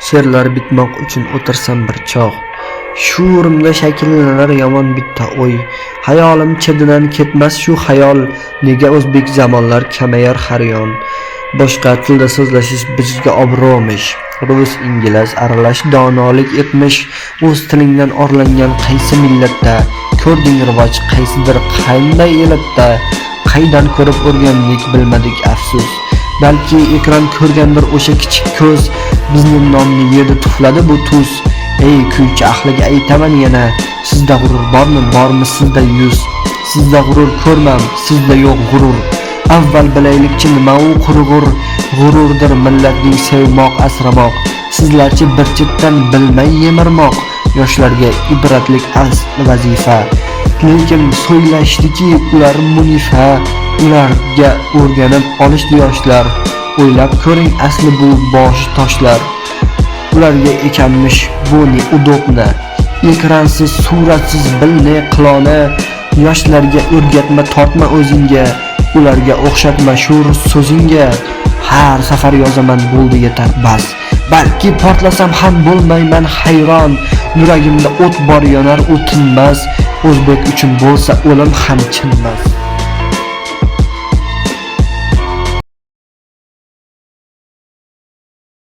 She'rlar bitmoq uchun o'tirsam bir chog', shuurimda shakllanar yomon bitta o'y. Hayolim chetidan ketmas shu xayol: nega o'zbek zamonlar kamayar har yon? Boshqa tilda so'zlashish bizga obro'mish, rus, ingliz aralash donolik etmish. O'z tilingdan orlangan qaysi millatda ko'rding rivoj, qaysidir qanday elatda? Qaydan ko'rib o'rgandik, bilmadik, afsus. Balki ekran ko'rgandir o'sha kichik ko'z. Bizni nonni yedi, tufladi bu tuz. Ey kuychi ahliga aytaman yana: sizda g'urur bormi, bormi sizda yuz? Sizda g'urur ko'rmam, sizda yo'q g'urur. Avval bilaylikchi, nima u qurg'ur. G'ururdir millatning sevmoq, asramoq. Sizlarchi bir chetdan bilmay yemirmoq. Yoshlarga ibratlik asl vazifa, lekin so'ylashdiki ular munifa. Ularga o'rganib olishdi yoshlar. O'ylab ko'ring, asli bu boshi toshlar. Ularga ekanmish bu не удобно. Ekransiz, suratsiz bil ne qilona. Yoshlarga o'rgatma, tortma o'zingga, ularga o'xshatma shu so'zingga. Har safar yozaman, bo'ldi, yetar, bas. Balki portlasam ham bo'lmayman hayron. Yuragimda o't bor, yonar, u tinmas. O'zbek uchun bo'lsa o'lim ham chinmas.